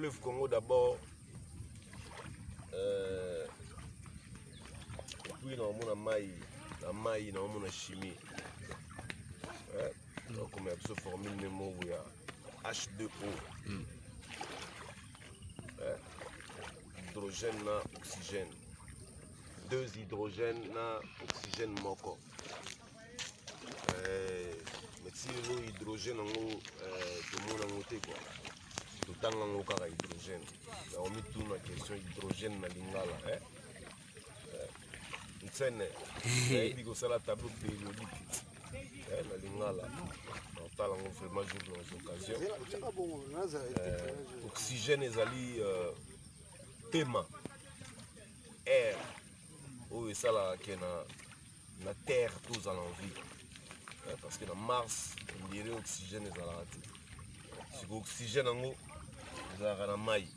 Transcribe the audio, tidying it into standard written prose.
Fleuve Congo d'abord, et puis naomona mai na mai, naomona chimie, nakomela biso formule ne moko ya H2O, hydrogène na oxygène, deux hydrogène na oxygène moko. Mais ti lelo hydrogène yango tomona yango te quoi, totanga yango kaka hydrogène. Naomituna question, hydrogène na lingala, eh? Ntsene nayebi kosala tableau périodique na lingala, naotala yango vraiment jour na occasion. Oxygène ezali pema, air oyo esalaka ke na terre tozala en vie, parce que na Mars on dirait oxygène ezalaka te. Siko oxygène yango ezalaka na mai.